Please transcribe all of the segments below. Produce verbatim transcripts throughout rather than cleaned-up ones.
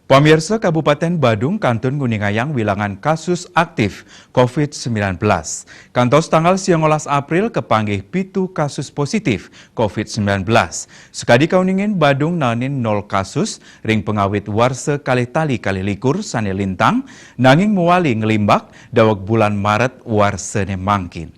Pamirsa, Kabupaten Badung kantun nguningayang wilangan kasus aktif covid sembilan belas. Kantos tanggal siangolas April kepanggih pitu kasus positif covid sembilan belas. Sekadi kauningin Badung naenin nol kasus ring pangawit warsa kalih tali kalih likur sane lintang, nanging mawali nglimbak daweg bulan Maret warsane mangkin.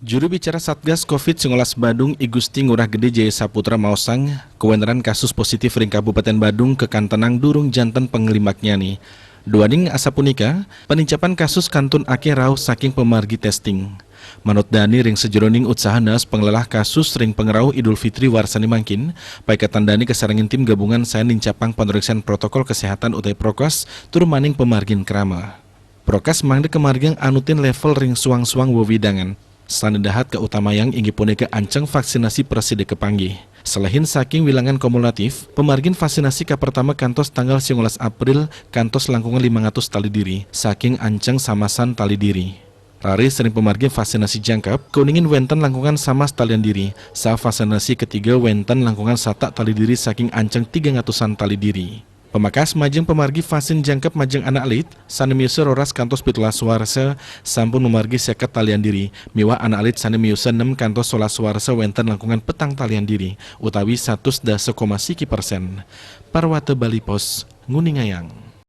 Juru bicara Satgas covid sembilan belas Badung, I Gusti Ngurah Gede Jaya Saputra maosang, kawenteran kasus positif ring Kabupaten Badung kakantenang durung janten panglimbaknyane. Duaning asapunika, panincapan kasus kantun akeh rauh saking pamargi testing. Manut dane, ring sajeroning utsaha naas panglelah kasus ring pangrauh Idul Fitri warsane mangkin, paiketan dane kasarengin tim gabungan sayan nincapang panreksan protokol kesehatan utawi prokes tur maning pamargin krama. Prokes mangda kamargiang anutin level ring suang-suang wewidangan. Sane dahat kautamayang inggih punika anceng vaksinasi prasida kapanggih. Selehin saking wilangan kumulatif, pamargin vaksinasi kapertama kantos tanggal siangolas April kantos langkungan limang atus tali diri, saking anceng samasan tali diri. Raris ring pamargin vaksinasi jangkep, kauningin wenten langkungan samas talian diri, saha vaksinasi ketiga wenten langkungan satak tali diri saking anceng tigang atusan tali diri. Pamakas majeng pamargi vaksin jangkep majeng anak alit, sane miusa roras kantos pitulas warsa, sampun mamargi seket talian diri, miwah anak alit sane miusa nem kantos solas warsa wenten langkungan petang talian diri, utawi satus dasa koma siki persen. Parwata Bali Post, nguningayang.